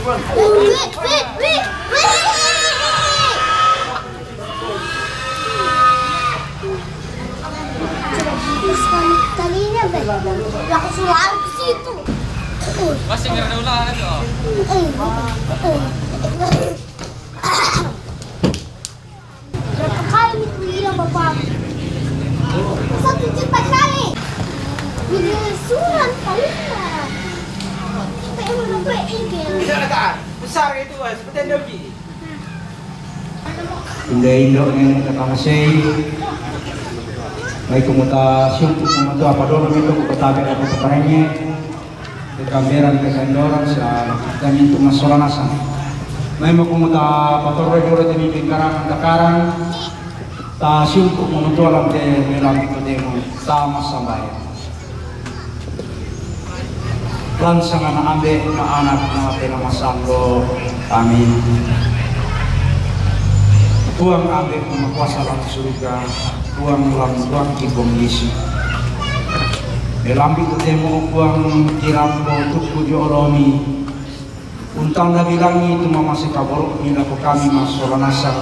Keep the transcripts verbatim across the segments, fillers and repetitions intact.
Wait, wait, wait, wait. Talinya, Beb. Aku suara ke situ. Masih nggak ada ulangan itu. Berapa kali itu hilang, Bapak? Satu juta kali. Ini surat kali ya. Kita yang udah gue ingin. Bisa ada besar itu, Mas. Seperti yang dia. Inda indo nene ta kamase'i. Mai kumuta siumpu kumuta apa dolo mito kumuta bela kumuta parenge. Kekamberan kesandoran sa kami untuk masola nasang. Mai mo kumuta patorre dolo demi pingkarang takarang. Ta siumpu kumuta lam te melam ko demo. Ta masambaya. Langsang anak ambe, na anak, na pena masallo. Amin. Puang ambe, na kuasa lam surga, Puang lam Puang Kipong Yesu. Melambi tu temo Puang kirambo tuku jo olomi. Untang na bilangi tu mamase kaboro ni lako kami masola nasang.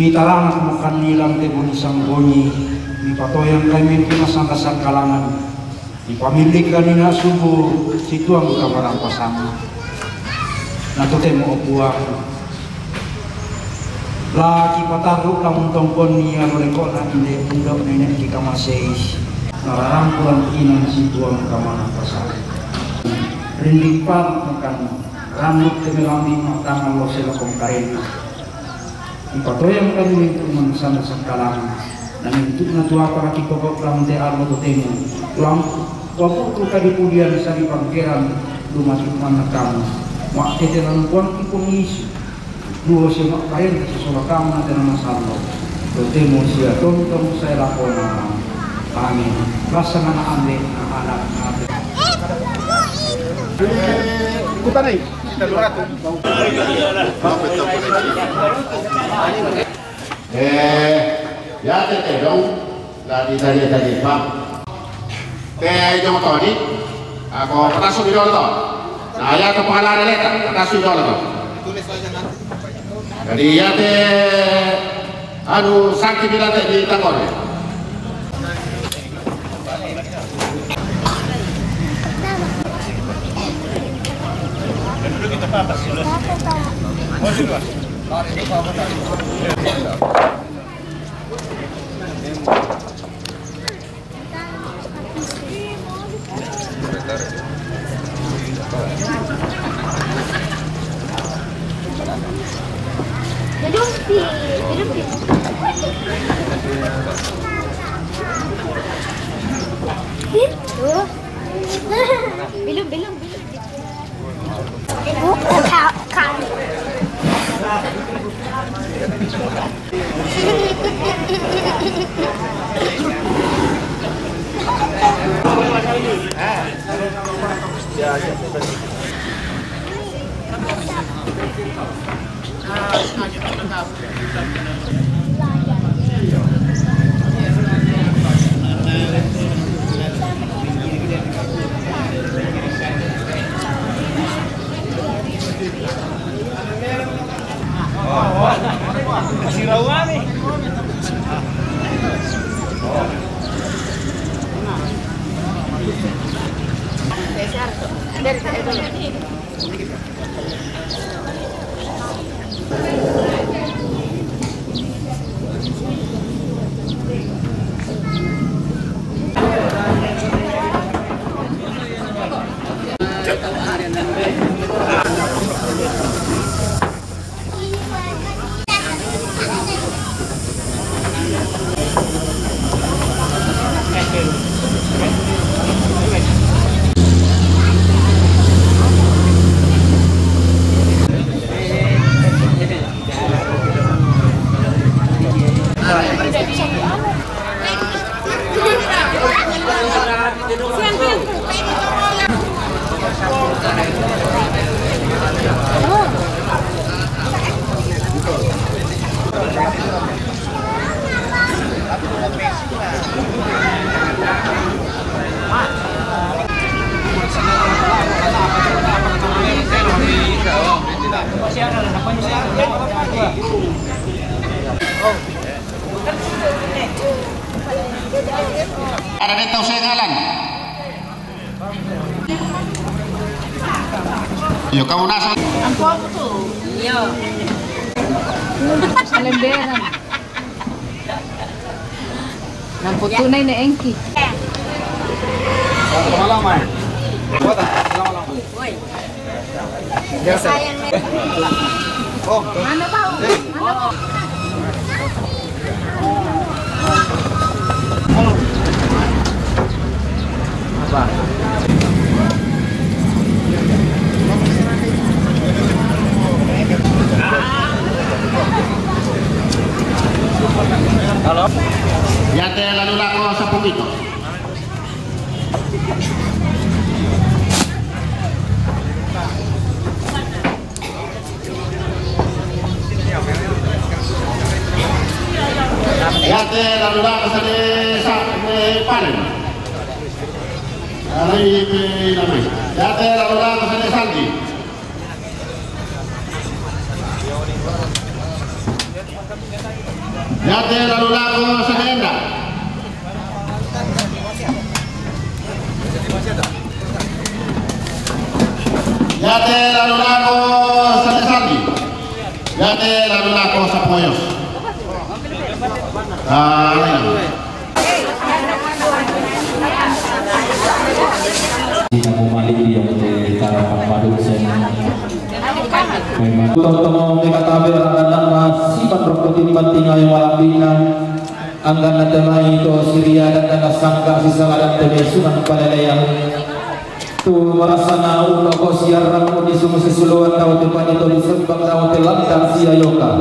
Mitalana kumukan ni lante boni sanggoni, mipatoyang kami tu masangka sangkalangan. Ipamillikkan ina subu situang kamarampasanna. Na totemo o Puang. La kipatarru lamun tongkon ia lolekona inde indo nenek kikamasei. Nararampulan inan situang kamarampasanna. Rindik parutukan randuk temelambi matangan lo selokong karena. Ipatoyang kami mintu mansana sangkalang, na mintu na tu apa laki pokok lam te arlo totemu, lam pokok tu kadi pudian sadi pangkeran lumati manna kamu, mak tete lam Puang Kipong Yesu, duo sia mak parenta sisola kamu na tena masallo, totemu sia tontong saya lakona. Amin. Basa na ambe na anak na. Kutanai. Eh, ya te te dong, la di tadi tadi, Bang. Te jong toni, ako patasu di dolo to. Nah, ya te pangala leta, patasu di dolo to. Jadi ya te, anu, sakit bila te di tanggor. Bilum, bilum, bilum. Jalan. Yo, kamu nasa. Ampo aku tu. Iyo. Salemberan. Nampo tunai ne engki. Lama-lama, eh. Kuat, ah? Lama-lama. Woi. Biasa. Sayang, eh. Oh. Mana, Pak? Eh. Mana, Pak? Apa? Halo. Yate lalu lako sapung ito. Yate lalu lako sane sa-, eh, panen. Alai pe namai. Yate lalu lako sane sandi. Yate lalu lako sane enda. Yate lalu lako sane sandi. Yate lalu lako sapoyos. Ah, iya. Ina mo mali di yang te tara pamadu sen. Memang. Tonton me katabe radanan masi ban roko timban tingai malambina. Anggan na temai to Siria dan dana sangka sisaladan tebe sunan palelean. Tu marasana ulo ko siarang ko di sungu sisuluan tau te pani to di sembang tau te lantan sia yoka.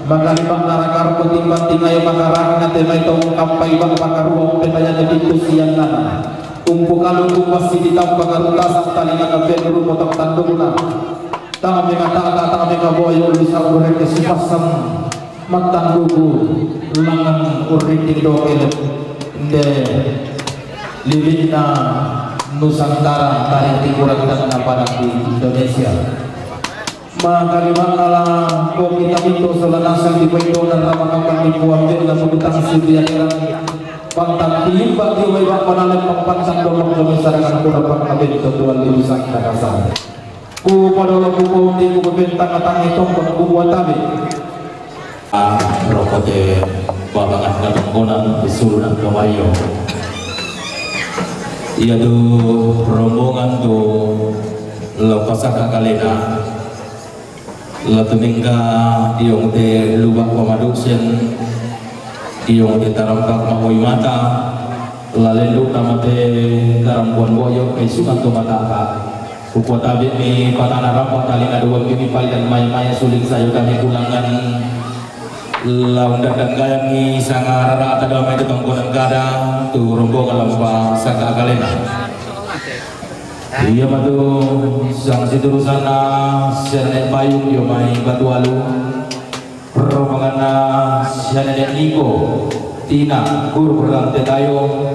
Maka di bang narakar ko timban tingai makarang na temai to kampai bang pakaruang te kaya te pintu sian nana. Umpu kalu kupas si ditampa karutasan talinga na ben rupo tak tandukuna. Tame katata, tame kaboyo, bisa ureke sipasang. Matanduku langan urriti dokel de lilitna Nusantara dari timur dan barat di Indonesia. Maka di mana lah kau kita itu sebenarnya di Baidonan Ramakamban di Puambil dan Bukutang Sudiaderan. Pantang timbak di Waiwak Panalem, pantang dolok Indonesia dengan kurang pangkabin ketua Lidu Sangka Kasar. Ku padolo ku paundi ku bentang atangi tombak ku buat tabe. Ah, rokote babangan katongkonan di sulunan kamario. Iya tu rombongan tu lo pasaka kalena. Lo tumingga iyo te lubak pamaduk sian iyo te tarampak maui mata. Lalenduk nama te karampuan boyok kai sukan tu mataka. Kukuat abik ni patana rampak tali na dua bini palian maya-maya suling sayu kami pulangan. Laun dandan gayang ni sanga rara ata damai tu tongkonan kada tu rombongan lampa saka kalena. Iya matu sang siturusanna sene payung dio mai batu alu. Rombonganna sia nenek Niko, Tina, guru berante tayo.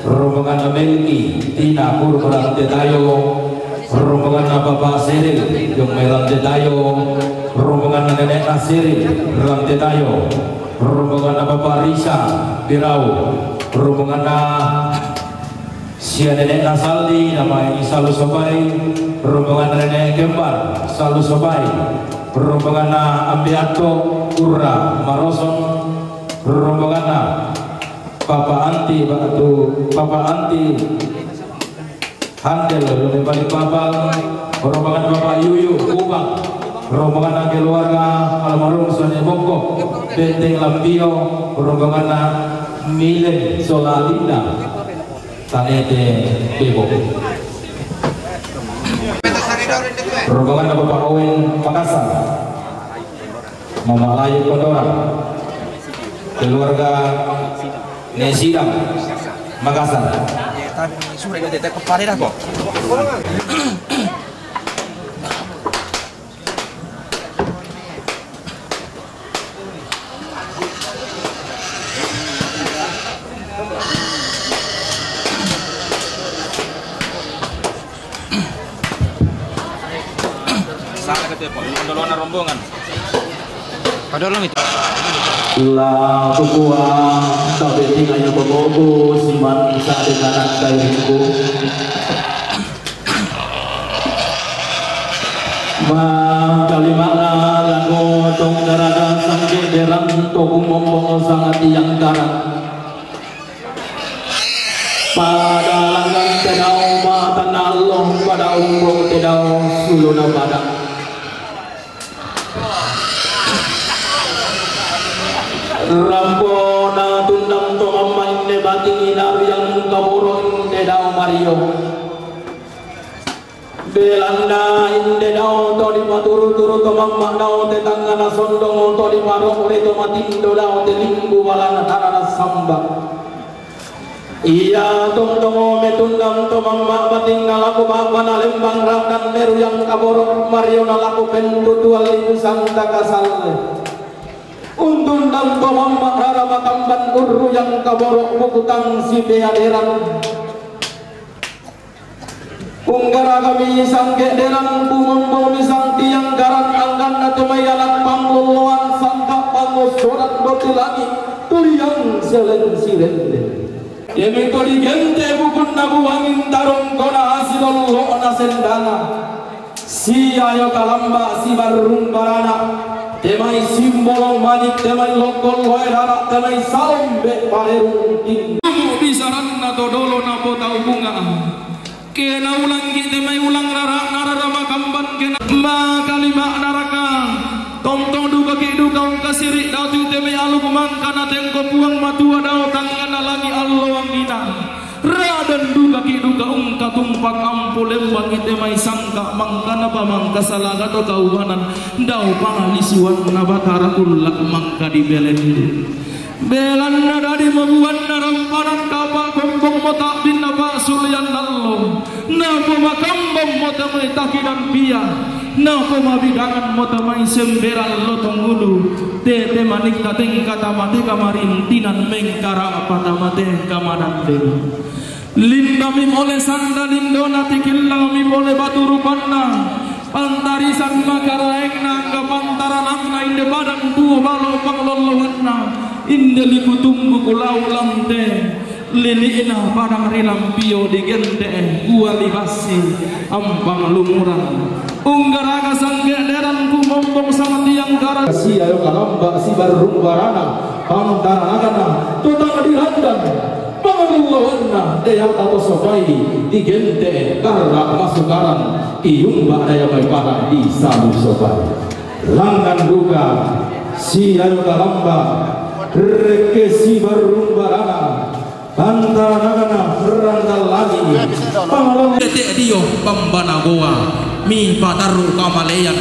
Rombonganna Melki, Tina, guru berante tayo. Rombonganna Bapak Seril, jong mai rante tayo. Rombonganna nenek Seril, berante tayo. Rombonganna Bapak Risa, Birau. Rombonganna sia nenekna Saldi, namai Salu Sobai, rombongan nenek kembar, Salu Sobai, rombonganna Ambe Atto, Urra, Maroson, rombonganna Papa Anti, batu, Papa Anti, Handel, Lone Balikpapan, rombongan Papa Yuyu, Kupang, rombonganna keluarga almarhum Sone Bokko, Benteng Lampio, rombonganna Milen, Sola Linda. Tanete Bebo. Rombongan Bapak Owen Makassar. Mama Layu Kondorang. Keluarga Nesidang Makassar. Sana ka telepon, mandolona rombongan. Padahal itu. La kukua tabe tingayo boboku siman sa de kanak dai ringku. Ma kalimana lagu tong garaga sangke derang toku mombo sangat yang karak. Pada langgang tedau ma tanah Allah pada umbung tedau suluna pada. Rampona tundang to mamma inde bating ina riang kaboro inde dao Mario. Belanda inde dao to dipaturu-turu to mamma dao te tangngana sondong to diparokko to matindo dao te limbu balana tanana samba. Iya tongtongo metundang to mamma bating nalako baba na lembang radan meru yang kaboro Mario nalako pentu tual limusang takasalle. Untundang to mamma rara makamban urru yang kaboro bukutang si peaderan. Unggara kami sangke deran bumombo misang tiang garan angganna to mai anak pangloloan sangka pangosoran boti langit tuliang selen sirende. Yemi to digente bukunna buangin tarungkona hasil lollo'na sendana. Siayo kalamba sibarrung barana. Temai simbolong manik, temai lokkong loe rara, temai salombe parerung ting. Bisaranna to dolo napotau bunga. Kena ulangki temai ulang rara, narara makamban kena. Ma kalima naraka. Tontong dukaki duka ungkasiri datu temai aluk mangkana tengko puang matua dao tangngana langi alloangina. Raden dukaki duka ungkatumpak ampu lembangi temai sangka mangkana pamangka salaga to kaubanan dao pangalisuanna batara kulla mangka dibelende. Belanna dadi mabuanna rampanan kapa kompong mo tabbinna pasulian nallo. Napomakambang mo temai takidan pia. Napomabidangan mo temai semberan lotong ulu. Tete manikka tengka tamate kamarintinan mengkara apa tamate kamadandeng. Lindami mole sanda lindona tikillami mole batu rupanna. Pantarisan makaraengna angga pantaranakna inde padang tuo balo panglolloanna. Inde likutumbu kulau lante. Lili'na padang rilampio digente gua libassi ampang lumuran. Unggaraga sangge deran kumombong sama tiang garan. Siayo kalamba sibarrung barana pantaranakna tutang dirandan. Pangalulloanna dea tato sopai digente karra masukaran iumba daya mai padang di salu sopai. Langan duka siayo kalamba rekke sibarrung barana. Pantaranakna ranggallangi pangalong. Tete dio pambana goa mi patarru kamalean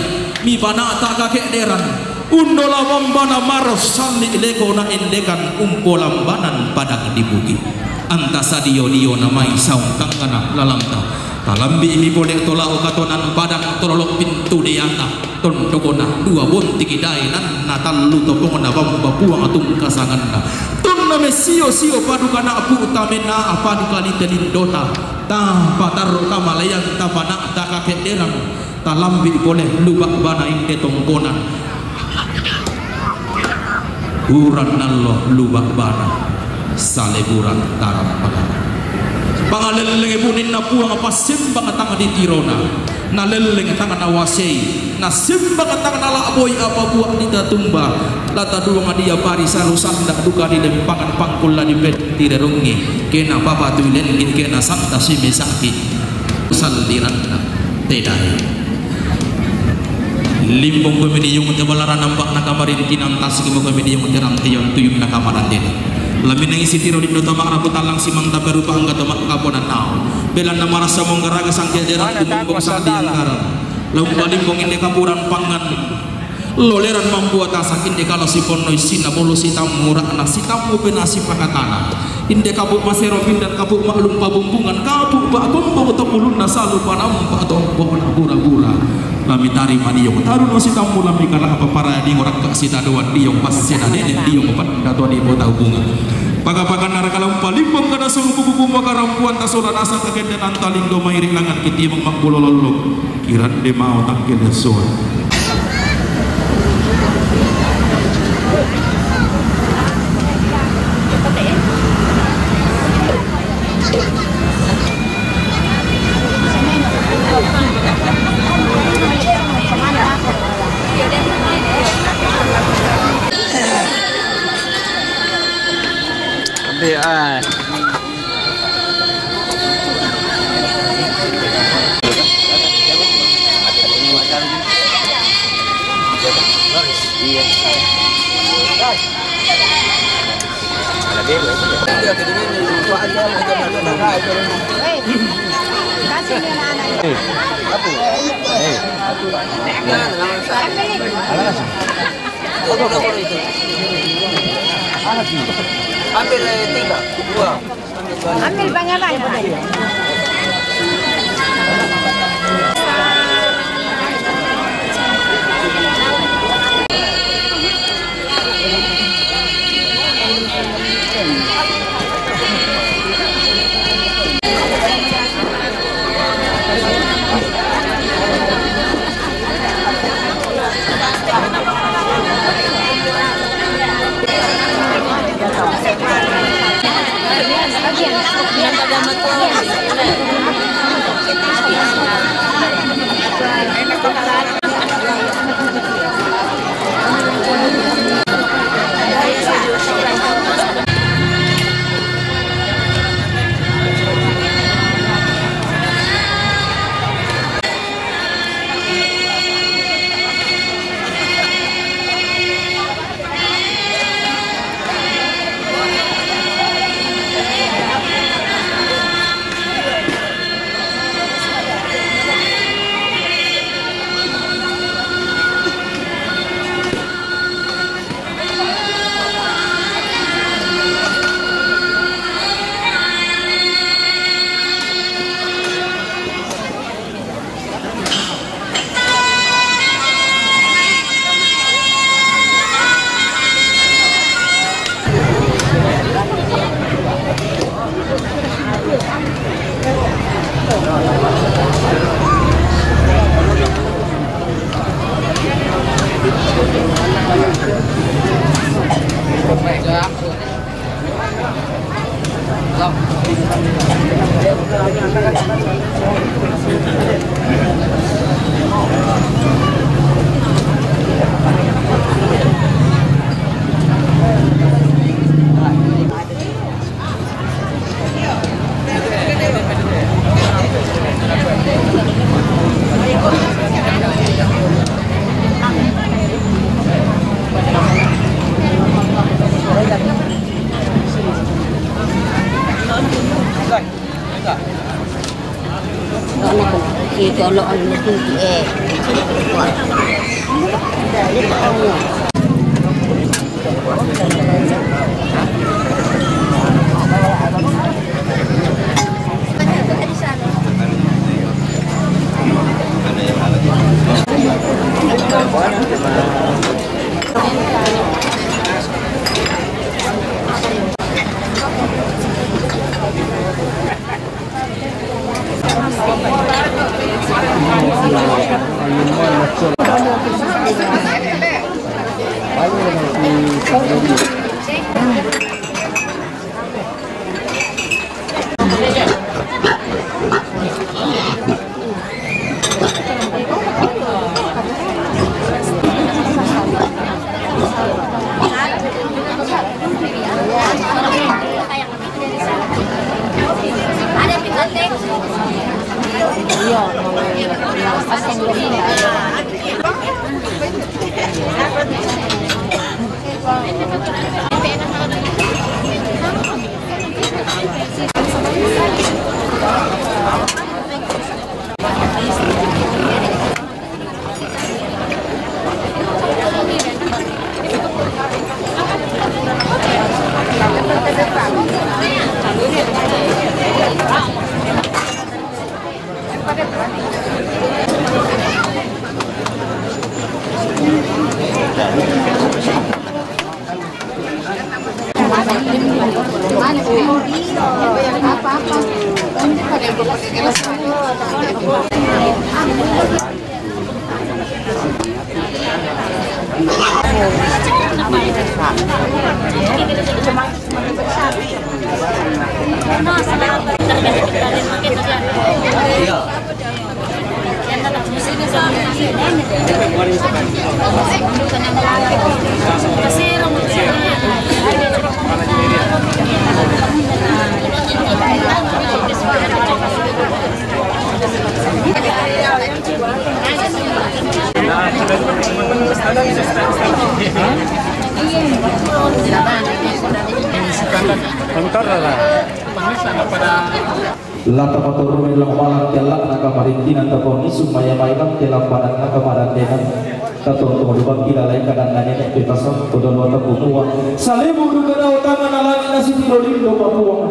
mi panata kakedderan. Undola pambana maro salli leko na endekan umpolambanan padang di bukit. Anta sadio-dio namai saung tangngana lalanta. Talambi mi pole tolao katonan padang tololo pintu deata. Tondokona dua bontiki daenanna tallu topongna bamba puang tungkasanganna. Tunna messio-sio padukana puta mena apa dukani telindota. Ta patarru kamalean ta panata kakedderan. Talambi pole luba bana inde tongkona. Uran nallo luba bana. Saleburan tarang pagara. Pangalelleng buninna puang passembang tang di tirona. Nalelleng tang nawasei. Nasembang tang nalaboi apa buah ditatumba. Lata duang dia pari salu sanda duka di lempangan pangkulla di peti renungi. Kena papa tu lengi kena santa simisaki. Saldiranna tedai. Limbong pemediung tebalara nampak nakamarin kinang tasik mo pemediung terang teyon tuyun nakamaran dena. Laminang isi tiro di dota ma'rabu talang simang taperupa angga tomak kaponan nao. Belanna marasa monggaraga sangke deran kumombong sang tiang garan. Laung palimbong inde kapuran pangan. Loleran mambuat asak inde kala siponnoi sinna bolo sitammu ra'na sitammu pena sipakatana. Inde kapu masero pindan kapu ma'lumpa bumbungan kapu ba'tombo to ulunna salu panampa tombo na bura-bura. Lami tari madiong taruno sitammu lami kala apa paraya di ngorakka sitadoan diong passena nene diong panda to di bota hubungan. Paga-paga naraka lampa limbong kada sungku buku makarampuan tasola nasa kagendenan talindo mairi langan kitimang makbulo lollong. Kirande mau tangkele soa. Ah. Iya. Eh. Eh. Ambil, eh, tiga, dua. Ambil banyak-banyak. Lata paturumi lao malam kelak na kamarintinan taponi sumaya mailang kelambanan na kamarandenan. Tatonto dubang kilalai kadan na nene pepasang kodolo tapumua. Salibu duka dau tangan alani na sitiro lindo papuang.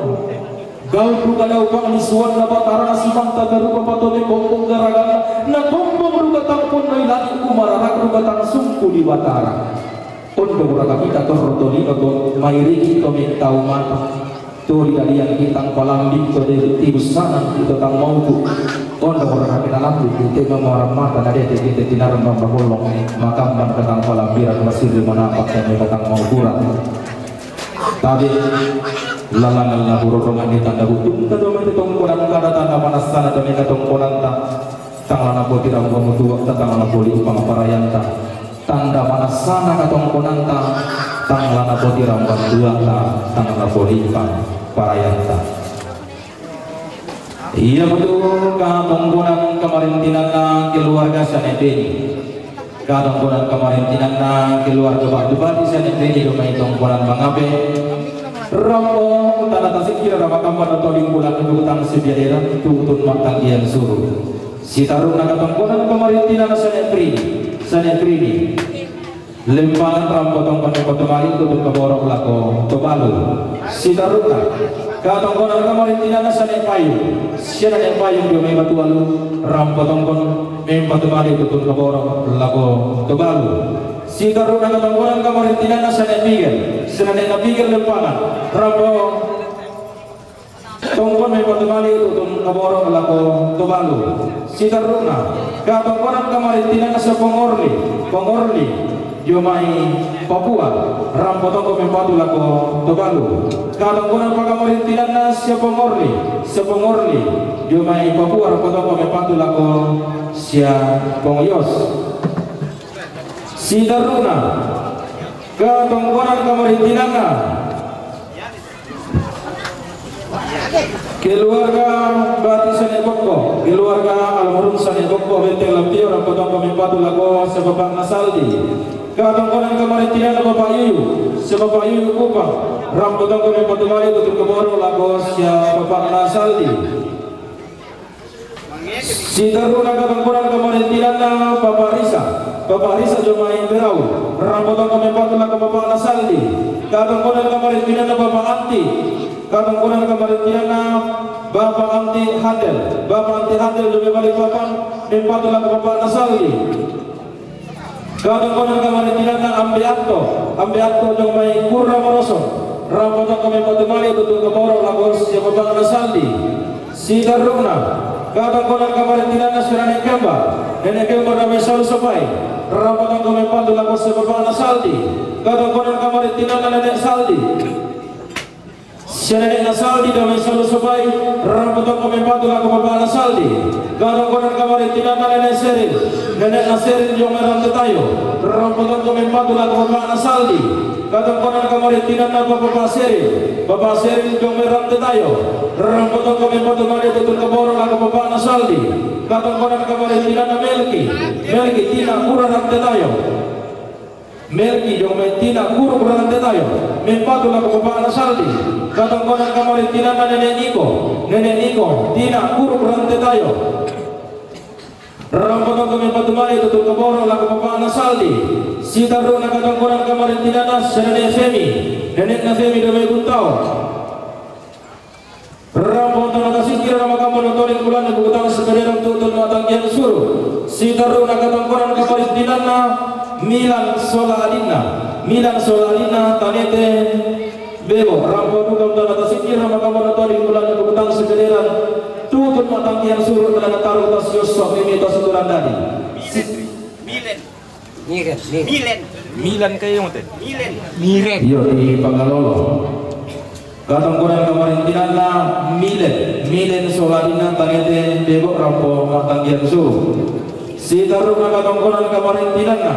Gau duka dau panglisuan na batara na simanta garupa patomi kompong garagan na kompong duka tangpon noi lani kumararak duka tangsungku di batara. Ondo raka kita torro tolino to mairiki to mintau mata. Tuli dadian kitang palambing to de tibusanan ito tang mauku. Ondo raka kita lambing ite mamoram mata na dede kita tinarang bamba bolong makamban katang palambiran masiri manapak kami katang maukuran. Tabe lalangal na burorongan ni tanda butung tado mete tongkonan kada tanda panasana to meka tongkonanta. Tang lana poti ramba mutuak ta tang lana poli upang parayanta. Tanda manasana katongkonanta tang lana poti ramba tuak ta tang lana poli upang parayanta. Iya betul katongkonan kamarintinanna keluarga Sanepeni. Katongkonan kamarintinanna keluarga Batu Bati Sanepeni domai tongkonan mangape. Rambo tanda tasikira ramakamban atau lingkulan kedudukan sebiadera tutun matang yang suruh. Sitaruna katongkonan kamarintinanna Saneprini, Saneprini. Lempangan rampo tongkon patumali tutun kaborok lako tobalu. Sitaruna katongkonan kamarintinanna Sanepayung, Sanepayung dio mai batu alu. Rampo tongkon mem patumali tutun kaborok lako tobalu. Sitaruna katongkonan kamarintinanna Sanepigel, Sanepigel lempangan rampo tongkon mem patumali tutun kaborok lako tobalu. Sitaruna katongkonan kamarintinanna Sapongorli, Pongorli dio mai Papua. Rampo tongkon mem patu lako tobalu. Katongkonan pakamarintinanna Sapongorli, Sapongorli dio mai Papua. Rampo tongkon mem patu lako sia Pongoyos. Sitaruna katongkonan kamarintinanna keluarga Bati Sanebokko, keluarga almarhum Sanebokko Benteng Lampio. Rampo tongkon mem patu lako sia bapakna Saldi. Katongkonan kamarintinanna Bapak Yuyu, sia Bapak Yuyu Kupang. Rampo tongkon mem patumali tutun kaborok lako sia bapakna Saldi. Sitaruna katongkonan kamarintinanna Bapak Risa, Bapak Risa dio mai Berau. Rampo tongkon mem patu lako bapakna Saldi. Katongkonan kamarintinanna Bapak Anti, katongkonan kamarintinanna Bapak Anti Handel, Bapak Anti Handel dio mai Balikpapan. Mem patu lako bapakna Saldi. Katongkonan kamarintinanna Ambe Anto, Ambe Anto dio mai Kurra Morosong. Rampo tongkon mem patumali tutun kaborok lako sia bapakna Saldi. Sitaruna katongkonan kamarintinanna sia Nene Kemba, Nene Kemba dio mai Salu Sopai. Rampo tongkon mem patu lako sia bapakna Saldi. Katongkonan kamarintinanna Nene Saldi, sia nenekna Saldi dio mai Salu Sopai. Rampo tongkon mem patu lako bapakna Saldi. Katongkonan kamarintinanna Nene Seril, nenekna Seril dio mai Rantetayo. Rampo tongkon mem patu lako bapakna Saldi. Katongkonan kamarintinanna Bapak Seril, Bapak Seril dio mai Rantetayo. Rampo tongkon mem patumali tutun kaborok lako bapakna Saldi. Katongkonan kamarintinanna Melki, Melki tina Kurra Rantetayo. Melki dio mai tina Kurra Rantetayo. Mem patu lako bapakna Saldi. Katongkonan kamarintinanna Nene Niko, Nene Niko tina Kurra Rantetayo. Rampo tongkon mem patumali tutun kaborok lako bapakna Saldi. Sitaruna katongkonan kamarintinanna sia Nene Femi, nenekna Femi dio mai Buntao. Rampo tongkon tasikira ramakamban atau lingkulan kedudukan sebiadera tutun matang yang suruh. Sitaruna katongkonan kamarintinanna Milan sola adinna, Milan sola adinna Tanete Bebo. Rampo duka tongkon tasikira ramakamban atau lingkulan kedudukan sebiadera tutun matang yang suruh. Tanda taru tasios so mimi tasituran dadi. Milen, Milen, Milen. Milen kayak yang teh. Milen. Milen. Iyo di Pangalolo. Katongkonan kamarintinanna Milen, Milen sola adinna Tanete Bebo. Rampo matang yang suruh. Sitaruna katongkonan kamarintinanna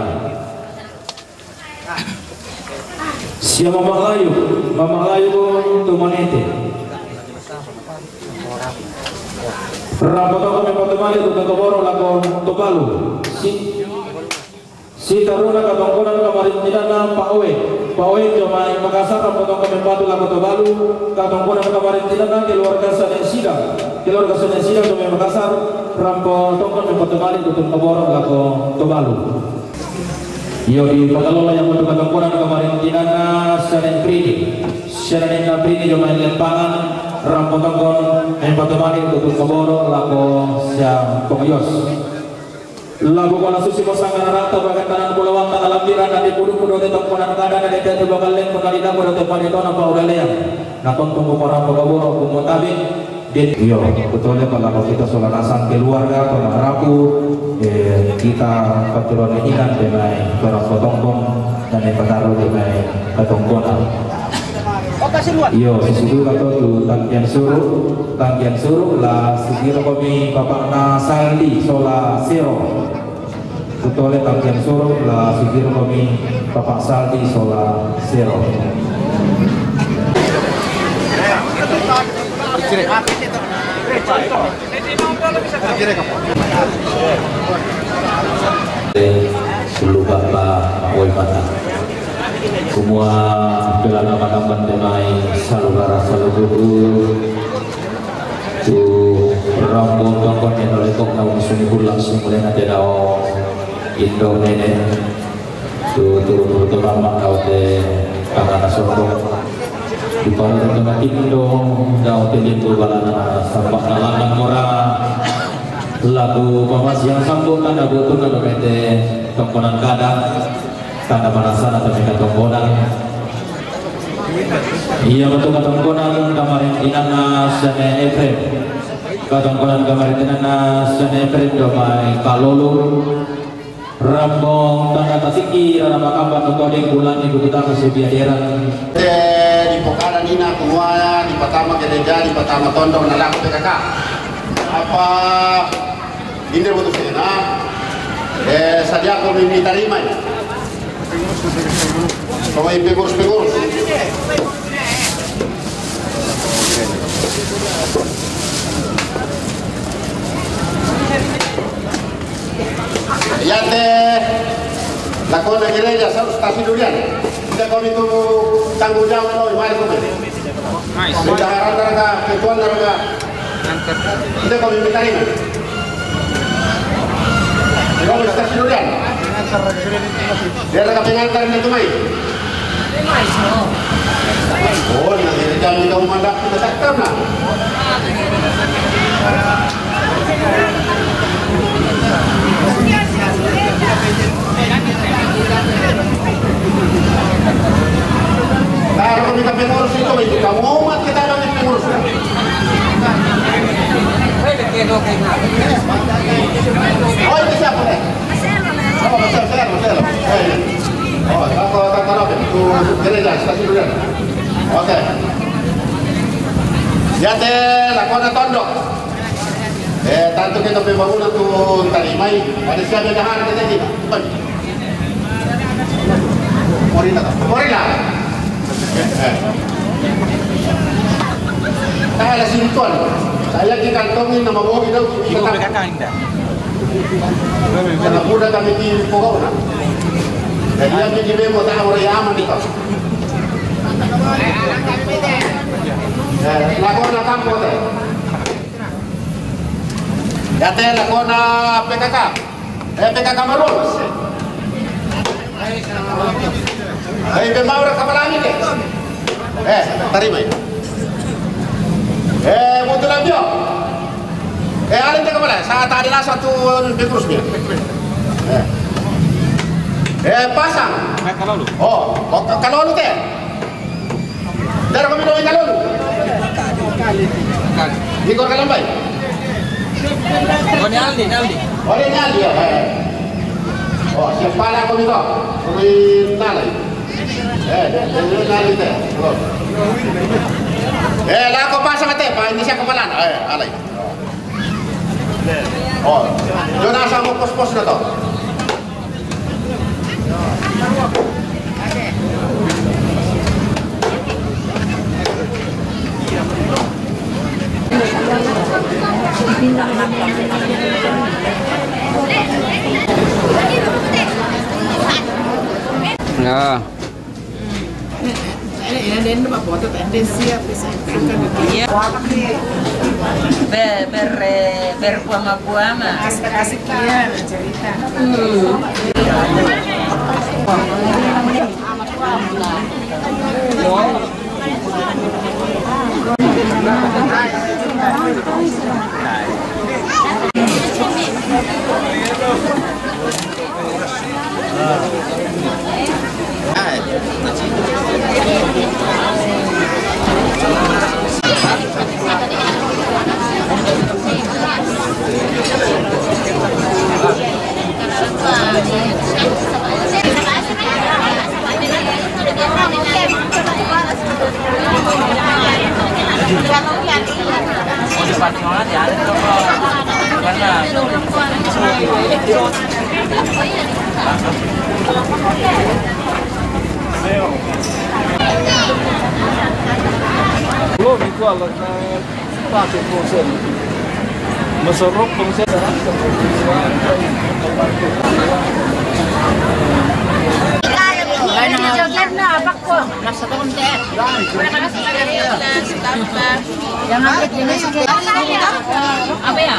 sia Mamak Layu, Mamak Layu tu Manete. Rampo tongkon mem patumali tutun kaborok lako tobalu. Si Sitaruna katongkonan kamarintinanna Pa' Oe. Pa' Oe jomai Makassar, rampo tongko mempatu lako Tobalu. Katongkonan kamarintinanna keluarga Sanesida. Keluarga Sanesida jomai Makassar, rampo tongko mempatu malik Dusun Koboro lako Tobalu. Iyo, dipakalola iya matu katongkonan kamarintinanna Sane Prini. Sane Prini jomai Lempangan, rampo tongko mempatu malik Dusun Koboro lako Siampong Yos. Labu kola susi mo sangana rata bagan tanan pulawanta na lambiran na dipuduku dote tongkonan kada na dete tu bagan lengko na didaku dote panitona pa udalean. Na tontong ko parang pagaboro kumotabe. Iyo, betul ya, kalau kita sola nasang keluarga, pemarapu, eh, kita paturon inan denai, perang potongkong, dan yang pataru denai, katongkonan. Iyo, sisidu kato tu tangkian suru, tangkian suru la sisiro komi bapakna Saldi sola Sero. Tutole tangkian suru la sisiro komi bapak Saldi sola Sero. Sulu bapa wai mata. Kumua pelana makamban denai salu rara salu bubu. Tu rambo tongkon eno lekok nau sumibur langsung mulai nate dao indo nene. Tu turu turu tu mama dao te tangana sombong. Di paru tengah tindo dao te limbu balana sampak na lanang mora. Lagu pamasiang sambo tanda butuh na domete tongkonan kada. Tanda manasana tanda katongkonan. Iya, betul katongkonan kamarintinanna Sane Efrem. Katongkonan kamarintinanna Sane Efrem jomai Kalolo. Rambo tanda tasiki rara makamban nutodeng bulan ibu kita kasih biaderan. Te di pokaran ina kumua di patama gereja di patama tondong na laku P K K. Apa Inde butuh sena, eh, sadia ko mi tarima ya. Ko mi pengurus-pengurus. Iya te lakona gereja sa stasi durian. Kita ko mi tu tanggung jawab lo mari ko mi. Bendahara naraga, ketua naraga. Inde ko mi tarima. Inde ko mi stasi durian. Dia naraga pengantar ni tu mai. Oh, na dia jam ni kau mandak kita takkan na. Kalau kita pengurus itu, itu kamu umat kita ada di pengurus. Oh, itu siapa nih? Oh, Marcel, Marcel, Marcel. Eh, iya. Oh, tak, tak, tak, tak, itu gereja, stasi durian. Oke. Ya te lakona tondok. Eh, tantu kita pembangunan tu tarimai. Ada siapa yang harus kita ini? Morila ka? Morila. Eh. Taha la sintuan. Saya ki kantongin nama bogi dau. Ibu P K K inda. Karena muda kami di pokokna. Jadi yang di bemo tahu orang yang aman di kau. Eh, lakona kampo te. Ya te lakona P K K. Eh, P K K Marol. Eh, P M A ora kapalani ke. Eh, tarima ya. Eh, butuh lagi. Eh, ada yang kapala. Saya tadi lah satu pengurus dia. Eh. Eh, pasang. Oh, oh, kalau lu teh. Dara kami doi kalon. Di kor kalambai. Oh, ni Aldi, ni Aldi. Oh, ni Aldi ya. Eh. Oh, siapa lah kami kau? Kami nalai. Eh, ni Aldi teh. Oh. Eh, lah kau pasang teh, Pak, ini siapa lah? Eh, alai. Oh, yo nasa mo pos-pos na to. Ah. Eh, eh, dia nak buat tu, tak ada siap, siap. Iya. Ber, ber, berbuama-buama. Kasih, kasih kian cerita. Hmm. Belum itu alatnya. Masuk rokok saya. Joget na, apa ko? Nasa ko, apa ya?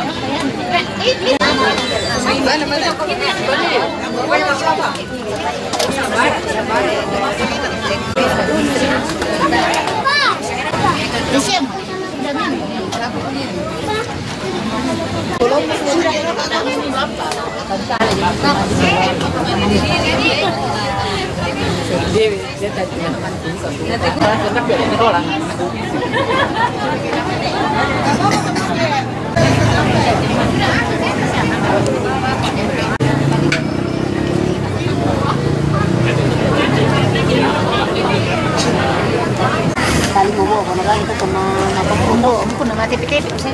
Kali mo mo, kono kali ka kono na pa kono. Kono na mati pete, pete.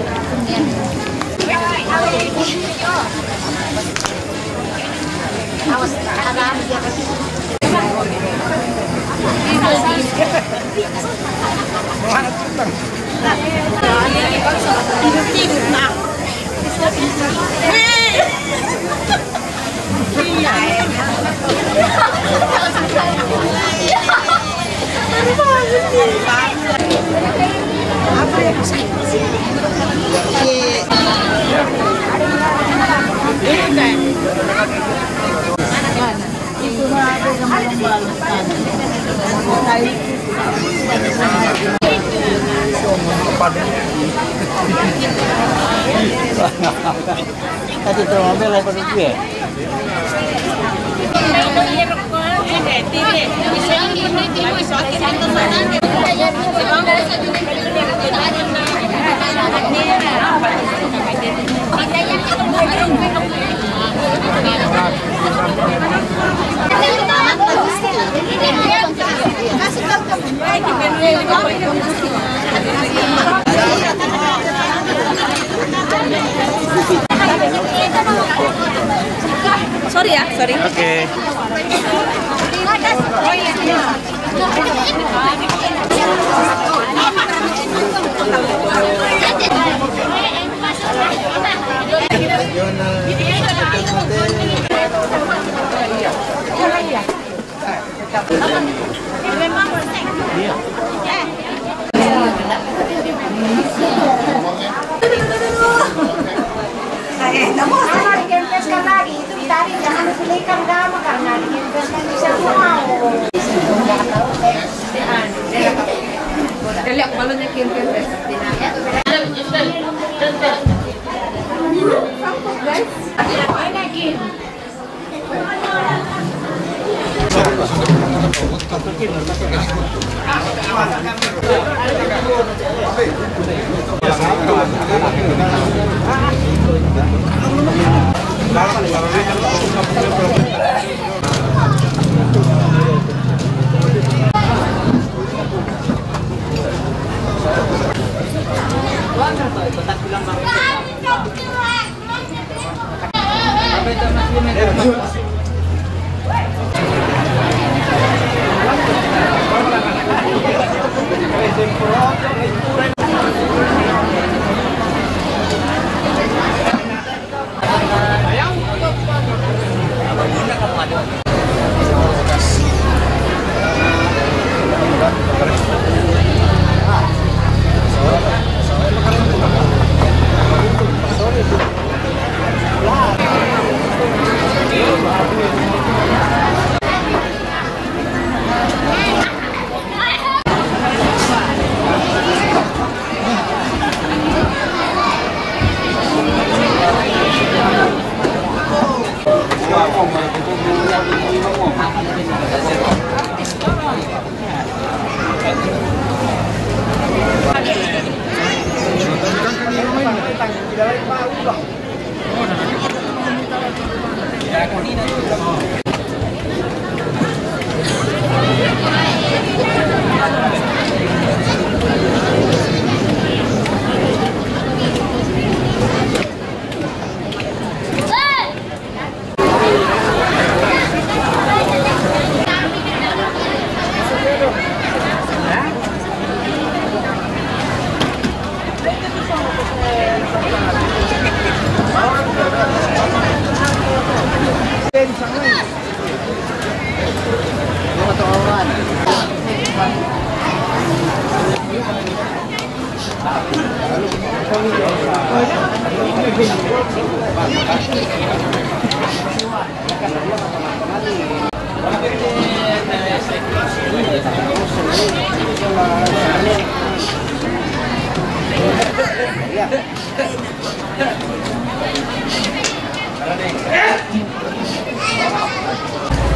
Awas, ada dia. Tadi tu ambil apa tu dia? Sorry ya, sorry. Oke. Eh, namu, sana dikempeskan lagi. Itu ditarik, jangan dipulihkan gama karena dikempeskan bisa mau. Dali, ako balon niya kempes. Guys,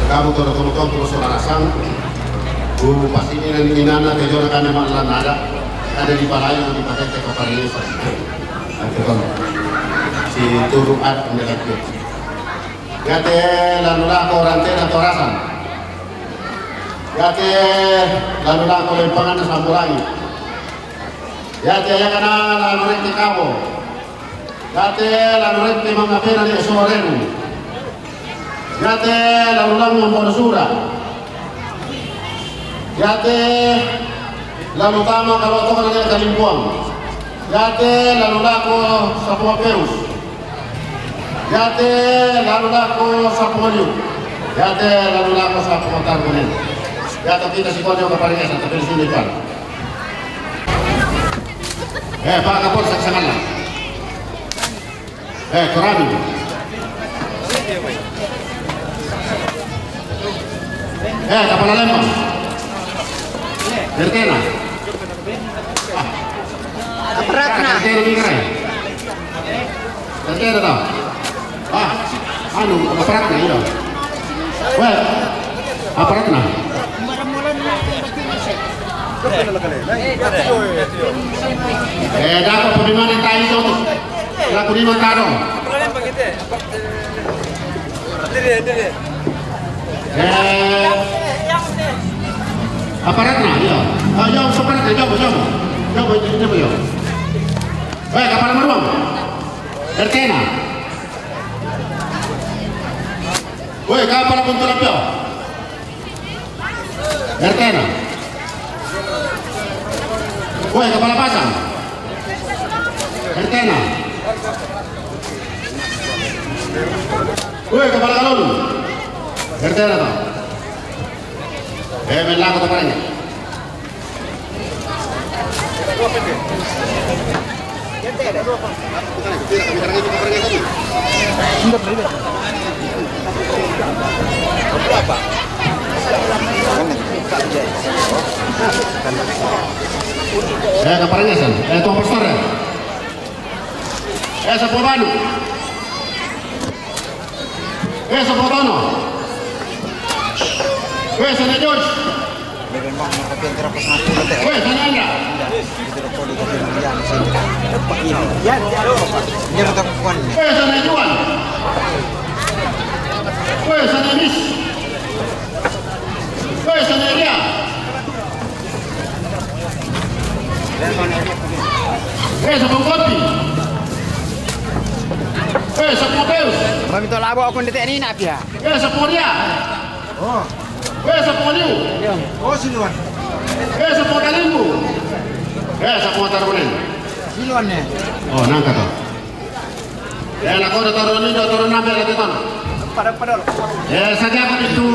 Kamu toro toro toro toro saudara sang. Bu pas ini nani inana ke jona kane malan nada. Ada di palayu di pakai ke kapal ini. Aku kan si turu at mendekat ke. Yate lalu lako rante na torasan. Yate lalu lako lempangan samburangi. Yate ayakana lalu rente kabo. Yate lalu rente mangapena ni soreru. Yate lalu langu bono sura. Yate lalu tama kalau toka na kalimpuang. Yate lalu lako sapunga perus. Yate lalu lako sapunga liu. Yate lalu lako sapunga targunen. Yate kita si konyo kaparingesan tapi sini kan. Eh, pa kapol saksangan lah. Eh, Korani. Eh, kapala lembang. Bertena. Aparatna. Bertena, bertena tau. Ah, anu, aparatna, iyo. Weh, aparatna. Eh, dako pemimani tai itu. Laku lima taro. Eh, aparatna, iyo. Ah, iyo, aparatna, iyo, iyo. Iyo, iyo, iyo. Weh, kapala maruang. Bertena. Weh, kapala buntu lapio. Bertena. Weh, kapala pasang. Bertena. Weh, kapala kalolu. Bertena tau. Eh, melako taparanya. Eh, kaparangasan. Eh, tuang pastor, eh. Eh, sapunga banu. Eh, sapunga banu. Eh, sana George. Weh, sana Andra. Weh, sana Juan. Weh, sana Miss. Weh, sana Elia. Weh, sapunga Kopi. Weh, sapunga Peus. Mami to labo aku ndete ni nak pia. Weh, sapunga Ria. Oh. Weh, sapunga Liu. Oh, siluan. Weh, sapunga Kalimbu. Weh, sapunga Tarbunen. Siluan ne. Oh, nangka to. Eh, la koda toro ni do toro nambe la tetona. Pada, pada. Eh, saja aku itu,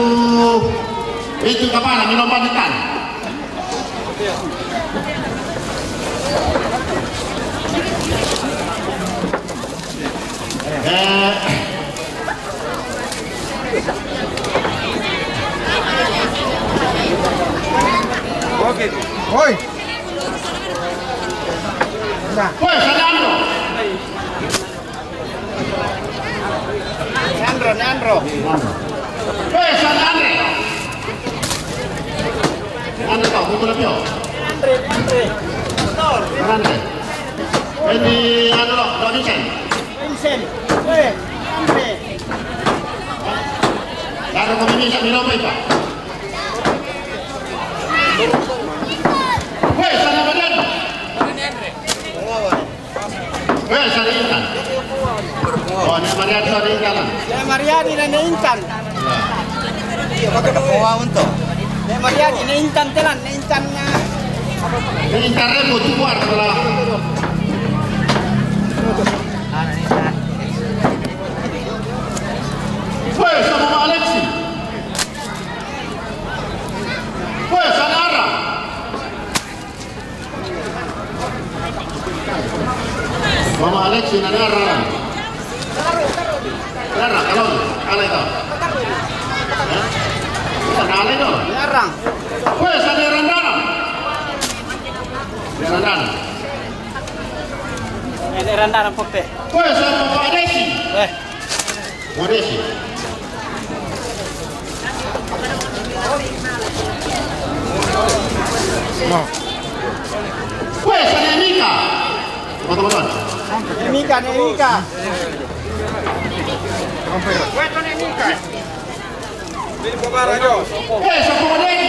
itu kapala, minum pamitan. Eh. Oke. Woi. Nah. Woi, sana Andro. Andro, Andro. Woi, sana Andre. Andre, kau, buku lebih, oh. Andre, Andre. Andre. Ini, anu, lo, lo, Vincent. Sen. Weh, Andre. Laro kami bisa minum apa? Weh, sana badan. Weh, sana intan. Oh, Nek Mariani sana intan. Nek Mariani dan Intan. Iya, pakai bawa untuk. Nek Mariani, Nek Intan telan, Nek Intan. Nek Intan remo tu buat lah. Weh, sama Mak Alexi. Weh, sana arah. Mama Alexi na nara. Nara, kalau alai kau. Sana alai kau. Ngarang. Weh, sana randana. Randana. Eh, randana pope. Weh, sana Mama Alexi. Eh. Modesi. Weh, sana Mika. Teman-teman. Mika, Mika. Weh, sana Mika. Weh, sana Modesi.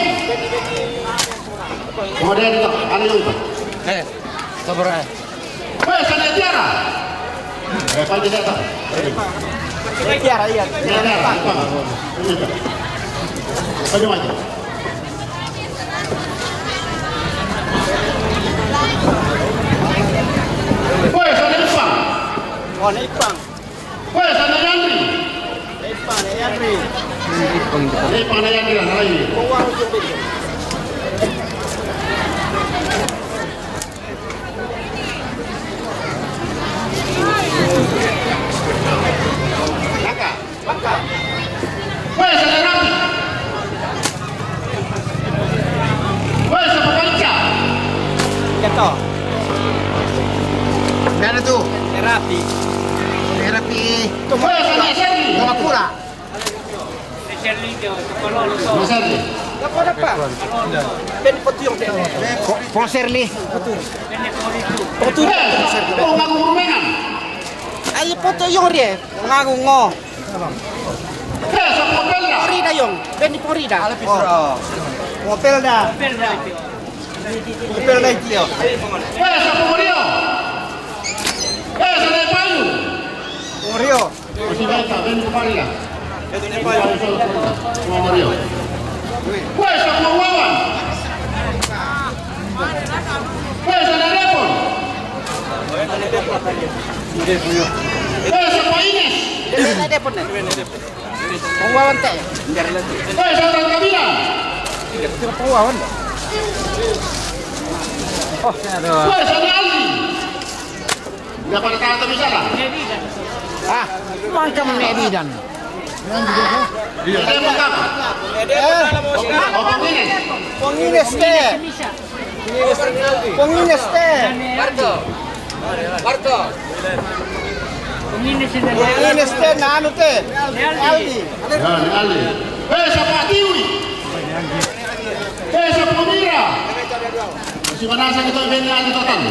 Modesi, tak? Ada yang lupa. Eh, sabar, eh. Weh, sana Tiara. Eh, panggil dia tak? Ini Tiara, iya. Tiara, Tiara. Ini tak. Panggil aja. Weh, sana Ipang. Oh, ini Ipang. Weh, sana Yandri. Ipang, Yandri. Ipang, Yandri, nah, ini. Weh, sana Rapi. Weh, sana Panca. Jatuh. Mana tu? Rapi. Rapi. Weh, sana Sergi. Tungapura. Mas Ardi. Dapat, dapat. Ben potong deh. Ko-, Pong Serli. Potong. Potong. Eh, oh, ngaku rumengan. Ayo potong yong rie. Ngaku ngo. Eh, sa Pong Pelda. Rida yong. Ben di Pong Rida. Oh. Pong Pelda. Pong Pelda itu ya. Eh, sa Pong Rio. Eh, sa Pong Rio. Pong Rio. Masih baik, tak? Ben kembali lah. Weh, siapa Wawan? Weh, sana Depon. Weh, siapa Ines? Ini Depon, nih. Wawan, teh. Weh, sana Kabila. Wawan, dah. Oh, aduh. Weh, sana Aldi. Nda pada tata bisa lah. Ah, mangka Nek Bidan. Iya, dia mangka. Eh, Pong Ines. Pong Ines te. Pong Ines te. Barto. Barto. Pong Ines te, na anu te. Aldi. Ya, ni Aldi. Eh, siapa Tiwi? Eh, siapa Mira? Si mana sa kita ben Aldi total?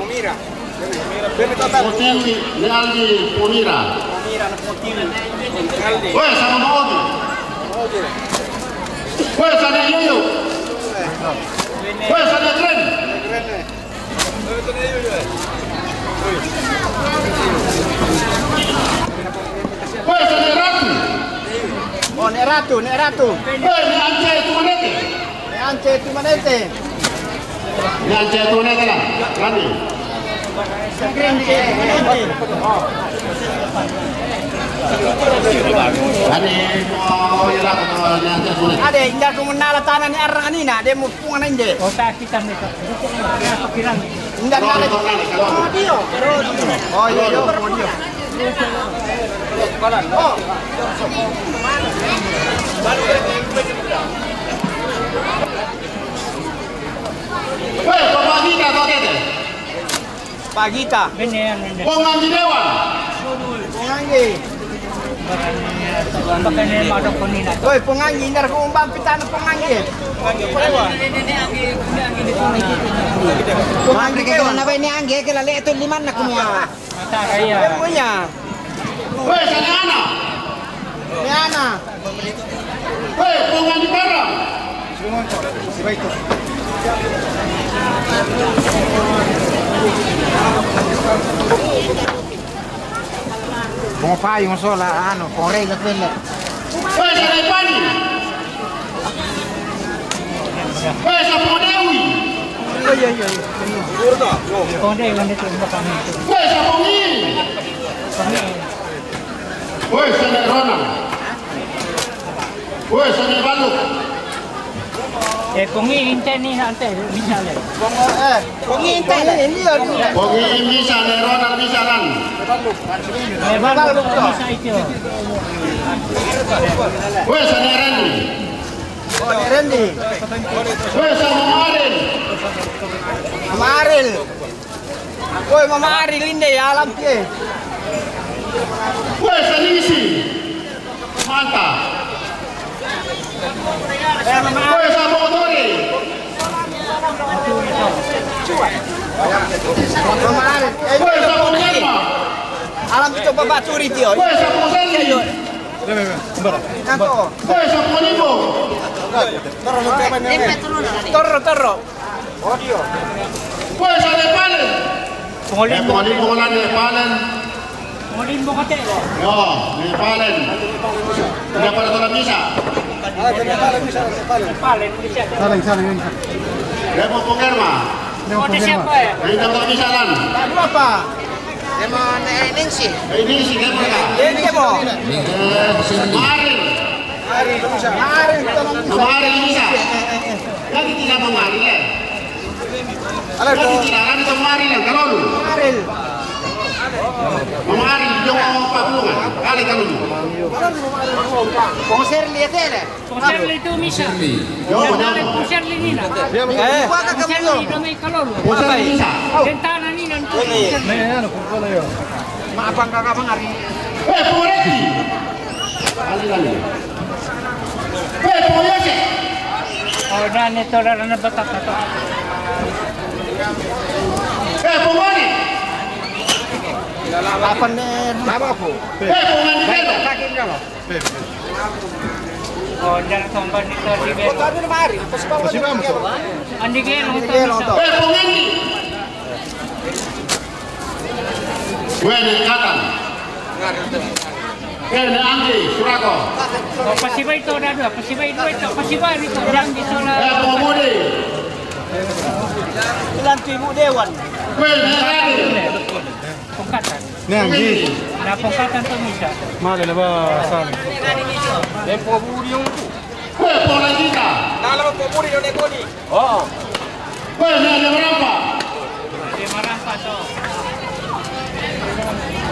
Mira. Motiwi ni Aldi Pomira. Weh, sama Maogi. Weh, sana Yoyo. Weh, sana Glenn. Weh, sana Ratu. Oh, Nek Ratu, Nek Ratu. Weh, ni Ance tu mana ni? Ance tu mana ente? Ni Ance tu mana ente lah? Rani. Rani, oh, ya lah, kalau ni Ance tu mana? Ada, indah ku menala tanah ni arang ni nak, dia mau pungan aja. Otak kita ni, Kak. Indah, indah. Oh, dia. Oh, iya, iya. Oh, dia. Weh, Papa Gita, kau kete? Pagita. Pongangi Dewan. Pongangi. Oi, Pongangi, indar ku umbang pitana Pongangi. Pongangi Dewan. Pongangi Dewan. Napa ini angge ke lale tu lima nak kumia. Iya. Punya. Weh, sani ana. Ni ana. Weh, pungan di barang. Mo fai un sola, anu, correga quelle. Weh, sani pani. Weh, sapo Dewi. Ai, ai, ai. Ponde, ponde, ponde, ponde. Weh, sapo Ngiri. Ponde. Weh, sani Rona. Weh, sani Baluk. Eh, pongi inte ni nante, misale. Eh, pongi inte ni, ni, ni. Pongi misale, Rona misalan. Eh, Baluk, misa itu. Weh, sani Rani. Oh, ni Randy. Weh, sa Mama Aril. Mama Aril. Woi, Mama Aril inde ya, alam pie. Weh, sa Nisi. Manta. Eh, Mama Aril. Weh, sa Mama Aril. Mama Aril. Eh, weh, sa Mama Aril. Alam pie coba baturi, tio. Weh, sa Mama Aril. Nanto. Weh, sa Mama Aril. Torro, torro. Weh, sa Nepal. Pongolimbo. Eh, Pongolimbo la Nepal. Pongolimbo kate. Yo, Nepal. Udah pada tola misa. Nepal, Indonesia. Saling, saling, saling. Dia mau poker, Ma. Dia mau poker, Ma. Siapa ya? Dia mau tola misa, Lan. Aduh, apa? Dia mau, eh, Ningsi. Eh, Ningsi, dia mau, ya? Dia, dia mau. Eh, Maril. Maril, kita mau misa. Maril, misa. Eh, eh, eh. Jadi tidak mau Maril, ya? Jadi tidak, kan itu Maril yang kalau lu. Maril. Mau Maril, dia mau apa belum, kan? Kali kalau lu. Konser lihat ya, le? Konser itu misa. Yo, dale, konser ini, nah. Eh. Konser ini, damai kalau lu. Konser misa. Dentana ini, nanti. Ini, anu, kalau yo. Maaf, Bang, kakak, Bang, hari. Eh, Pureti. Kali, kali. Eh, Pureti. Oh, dan itu darahnya betak, betak. Eh, Pureti. Apa nih? Apa, Bu? Eh, Pureti. Kakinya, loh. Oh, jangan sombong itu, di Belo. Kota dulu mari, pas bawa. Andi Gelo, Andi Gelo, itu. Eh, Pureti. Wene Katan. Wene Anggi Surako. Oh, pasibai to dadu, pasibai dua to, pasibai to, Anggi sola. Eh, Pomode. Ilan tu Ibu Dewan. Wene Rani. Pongkatan. Ni Anggi. Na pongkatan to misa. Male la ba sal. Tempo buri un. Kue Polangita. Nala Pomode no ne koni. Oh. Kue na Marampa. Di Marampa to.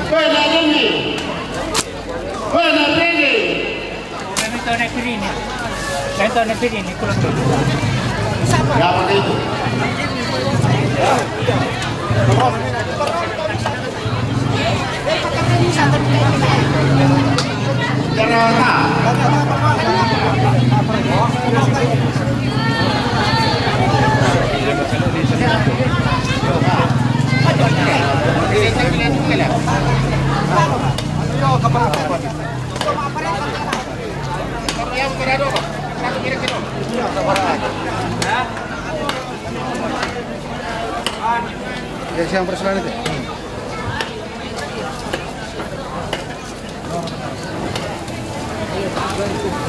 Kue na Nini. Kue na Pende. Kami to na Pirini. Kami to na Pirini, kulo to. Ya, pakai itu. Ya, siang persoalan itu.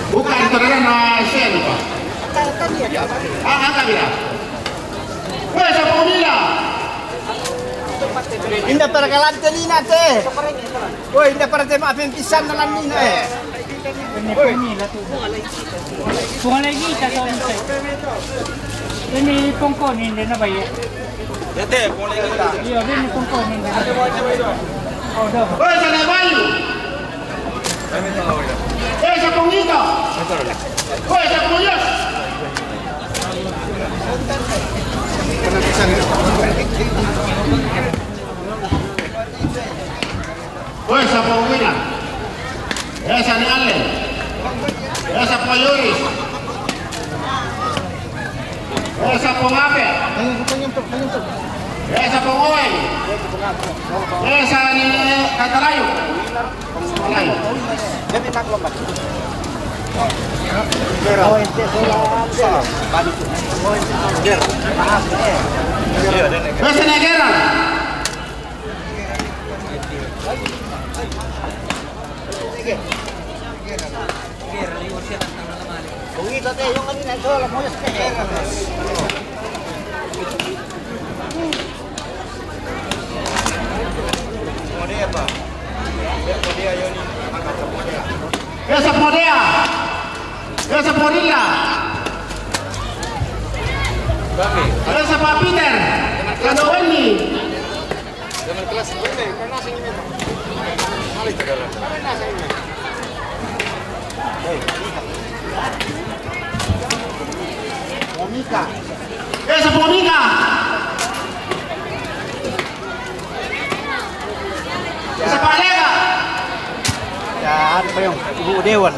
Bukan, saudara, na sel, Pak. Ah, angkat dia. Weh, sapo Nina. Inda para galante Nina te. Woi, inda para te maafin pisan dalam Nina, eh. Ini Nina tu. Bunga lagi tak tahu ni. Ini pongko ni, dia nak bayar. Yate, ponle kita. Iya, vini con, con, vini. Oh, dopo. Pesa na bayu. Pesa con ito. Pesa con Dios. Weh, sapo Wina? Eh, sa ni Ale? Eh, sapo Yoris? Eh, sapo Mape? Ayo, kita nyentuh, kita nyentuh. Esa Pongoe. Esa ni Katalayu. Katalayu. Esa ni Gera. Esa Podea. Esa Podilla. Esa pa Peter. Kado Wendy. Esa Pomika. Esa Palega. Ya, ano pa yung Ibu Dewan?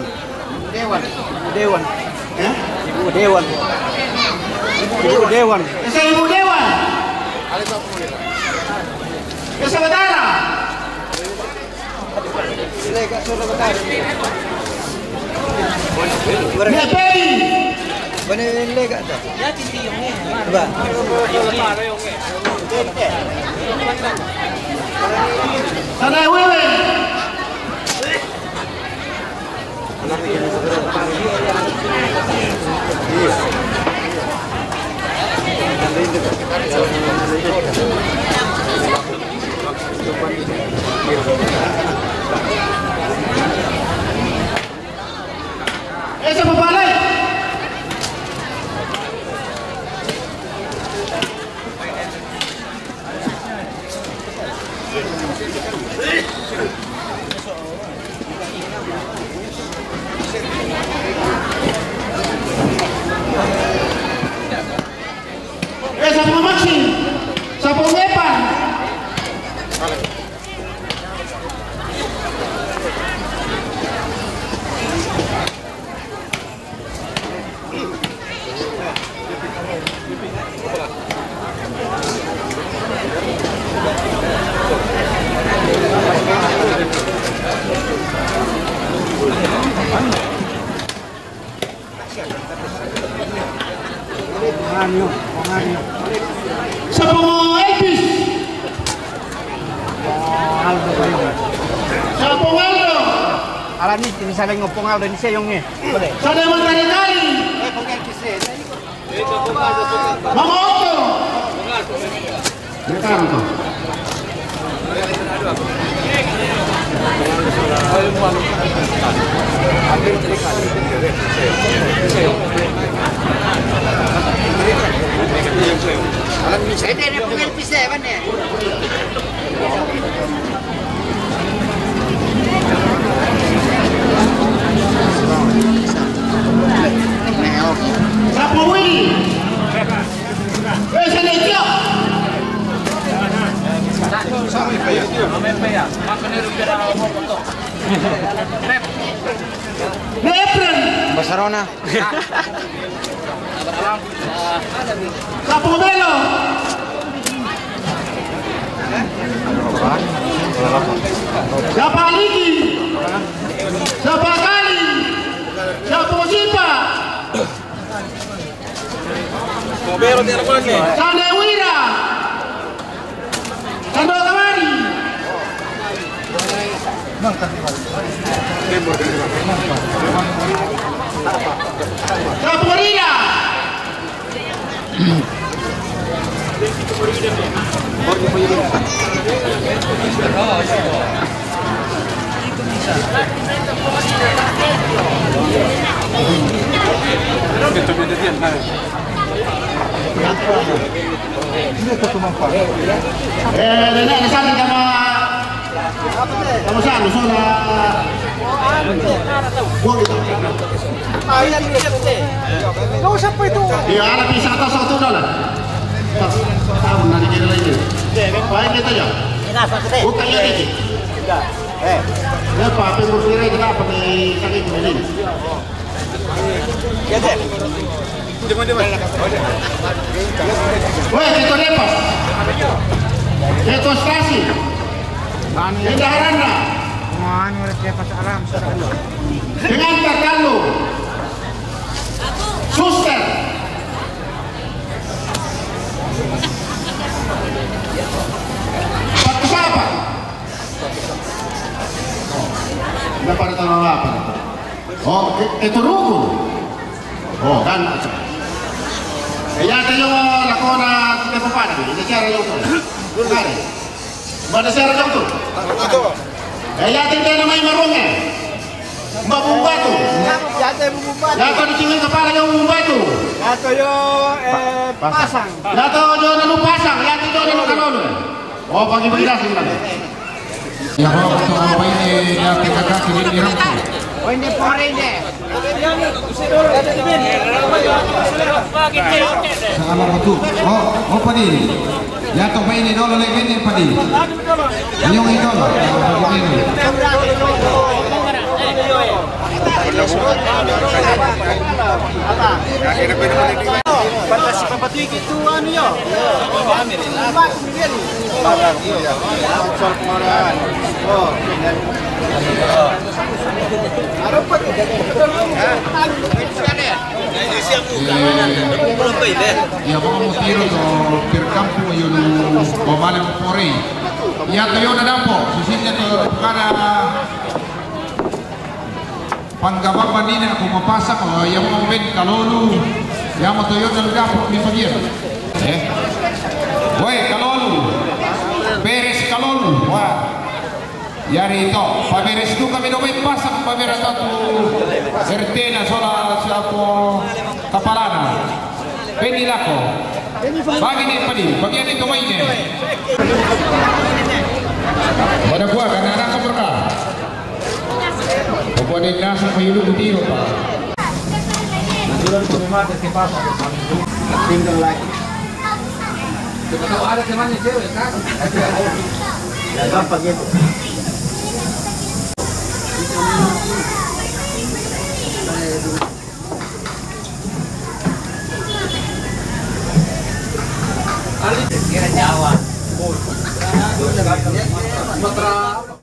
Dewan. Ibu Dewan. Eh? Ibu Dewan. Ibu Dewan. Esa Ibu Dewan. Esa Batara. Lepei. Ba. Sana wewe. Esa papalai. Esa pamaksi. Sa pangepan. Sa Pongo Elvis. Sa Pongo Aldo. Ala ni, ini saling ngopong Aldo ini saya yong ni. Sa Dewan Tari-Tari. Mama Otto. Sa Pongo Willy. Barcelona. Sa Pomelo. Sa Paliki. Sa Pakali. Sa Posipa. Sa Newira. Sa Ndokamari. Sa Pukarina. Eh, nenek, sana sama, sama sana, sana. Buang kita. Gak usah apa itu. Iya, anak bisa atas satu dah lah. Tahu nanti kita lagi. Baik kita ya. Bukan ya ini. Eh. Ya, Pak, apa yang berkira kita apa nih, sakit ini? Ya, deh. Weh, ketua depas. Ketua stasi. Bendaharana. Pengantar talu. Suster. Patu sapa? Nda pada tahu apa. Oh, e, e, turukun. Oh, kan. E, ya te yo lakona te papana, te cara yo. Kare. Pada sera jong tu. E, ya te te namai marunge. Mbak Bumbatu. Ya te Bumbatu. Ya te di tinggal kepala yo Bumbatu. Ya te yo, e, pasang. Ya te yo na lu pasang, ya te yo na lu kalolu. Oh, pagi-pagi dah sih. Ya, ho, to baine ya te kaka ke ni rampu. Oinde porende. Sama betul. Oh, oh, padi. Ya, to baine dolo le gene padi. Ayong i dolo. Ya, padi ini. Pantas si Papa Tuiki tu anu yo. Ya, vamos tiro to per campo yo no vale por ahí. Ya te yo na dampo, si si te to para Panggababan nina ko mapasa ko, ya mo ben Kalolu, ya mo toyo na lugar po mi pagian. Eh. Woi, Kalolu. Beres Kalolu. Wah. Yari to, paberes tu kami do woi pasang pabera tatu R T na sola siapo kapalana. Beni lako. Bagi ni padi, bagi ni to mai ni. Pada gua kan anak ko berkah. Pokoknya nasa ko ilu butiro pa. Tinggal lagi. Siapa tahu ada temannya cewek kan? Ya gampang gitu. Kira Jawa. Sumatera.